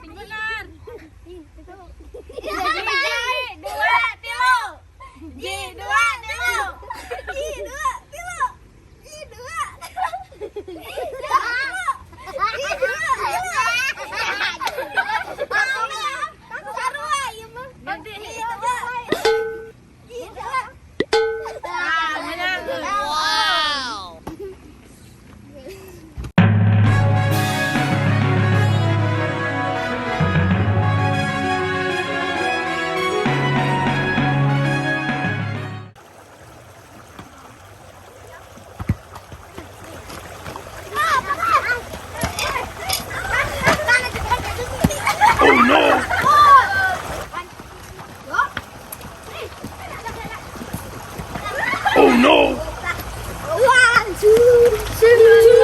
Sing bener. Hiji, dua, tilu. Ji, dua, tilu. Ji, dua, tilu. Ji, dua, tilu. Ji, dua, tilu. Ji, dua, tilu. Sarua ieu mah. Ganti. Ji, dua. Ji, dua. Ah, menang. Wow. Oh no! Oh no! One, two, three.